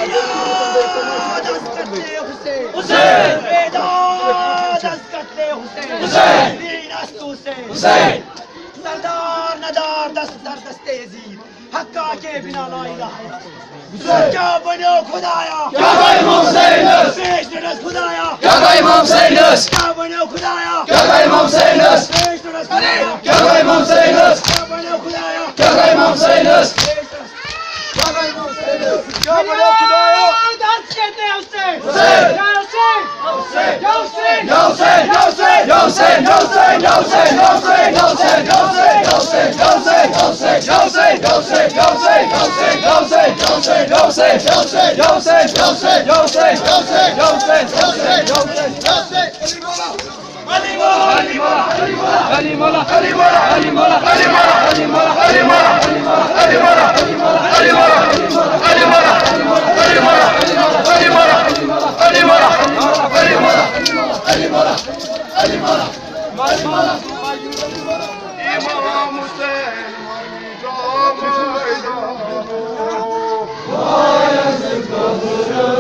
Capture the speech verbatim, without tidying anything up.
بیداد از قتل حسین. حسین. بیداد از قتل حسین. حسین. ویر است حسین. حسین. سردار ندار دست در دست یزید. حقا که بنا لا اله الا الله. کیا بنیو خدایا؟ کیا امام حسین است؟ پیش درست خدایا. کیا امام حسین است؟ کیا بنیو خدایا؟ کیا امام حسین است؟ پیش درست خدایا. کیا امام حسین است؟ کیا بنیو خدایا؟ کیا امام حسین است؟ پیش درست. کیا بنیو خدایا؟ فریاد از قتل حسین. حسین. یا حسین. یا حسین. امام حسین